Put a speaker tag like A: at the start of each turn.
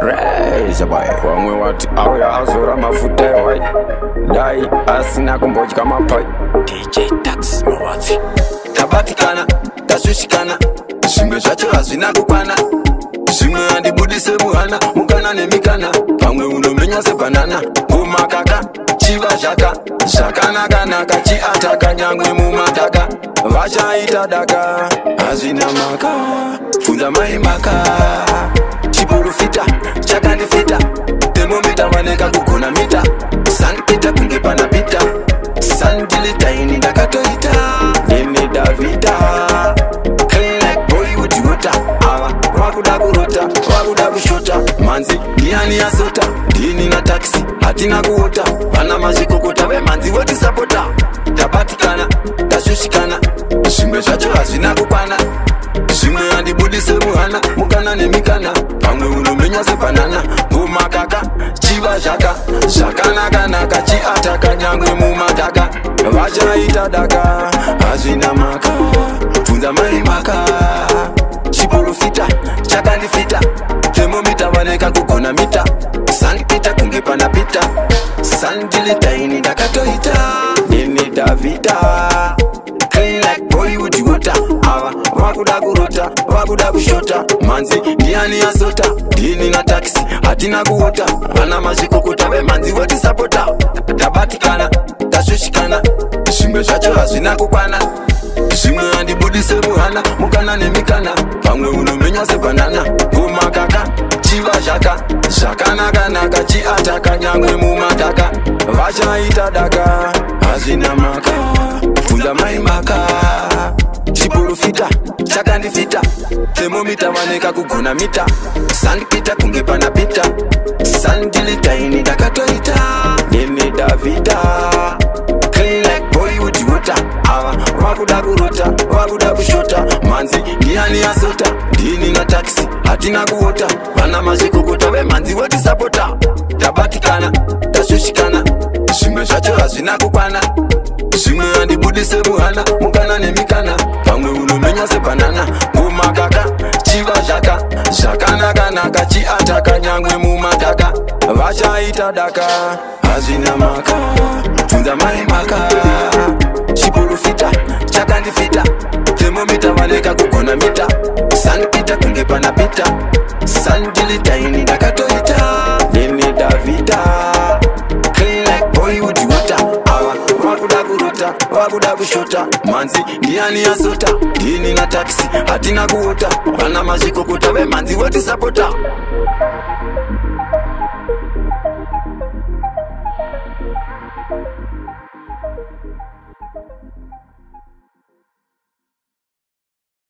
A: Raise boy. Vamwe wati auya azora mafuta ewai, dai asina kumbodya mapai.
B: DJ Tax Mawatsi.
A: Tabatikana, tashushikana, zvimwe zvacho hazvina kukwana. Zvimwe handibudise muhana, mukana nemikana. Pamwe unomenya sebhanana, kumakaka chiva zvaka zvakanakanaka chiataka nyangwe mumadhaka. Vachaita daka, hazvina maka, bvunza mai maka. Chiporofita chakandifita, thermometer vaneka kugona mita. Sandpita kunge pana Pita, sandilitaini ndakatoita ndini Davida. Clean like Bollywood water, ava vakuda kurota, vakuda kushota. Manzi ndiani yasota, ndini na taxi hatina kuota. Vana mazvikokota vemanzi votisapota. Tabatikana, tashushikana, zvimwe zvacho hazvina kukwana. Zvimwe handibudise muhana, mukana nemikana. Pamwe unomenya sebhanana, kumakaka chiva zvaka zvakanakanaka chiataka nyangwe mumadhaka. Vachaita daka, hazvina maka, bvunza mai maka. Chiporofita chakandifita, thermometer vaneka kugona mita. Sandpita kunge pana Pita, sandilitaini ndakatoita ndini Davida. Clean like Bollywood water, ava vakuda kurota, vakuda kushota. Manzi ndiani yasota, ndini na taxi hatina kuota. Vana mazvikokota vemanzi votisapota. Tabatikana, tashushikana, zvimwe zvacho hazvina kukwana. Zvimwe handibudise muhana, mukana nemikana. Pamwe unomenya sebhanana, kumakaka chiva zvaka zvakanakanaka chiataka nyangwe mumadhaka. Vachaita daka, hazvina maka, bvunza mai maka. Chiporofita chakandifita, thermometer vaneka kugona mita. Sandpita kunge pana Pita, sandilitaini ndakatoita ndini Davida. Clean like Bollywood water, ava vakuda kurota, vakuda kushota. Manzi ndiani yasota, ndini na taxi hatina kuota. Vana mazvikokota vemanzi votisapota. Tabatikana, tashushikana, zvimwe zvacho hazvina kukwana. Zvimwe handibudise muhana, mukana nemikana. Pamwe unomenya sebhanana, kumakaka chiva zvaka zvakanakanaka chiataka nyangwe mumadhaka. Vachaita daka, hazvina maka, bvunza mai maka. Chiporofita chakandifita, thermometer vaneka kugona mita. Sandpita kunge pana Pita, sandilitaini ndakatoita ndini Davida. Clean like Bollywood water, ava vakuda kurota, vakuda kushota. Manzi ndiani yasota, ndini na taxi hatina kuota. Vana mazvikokota vemanzi votisapota.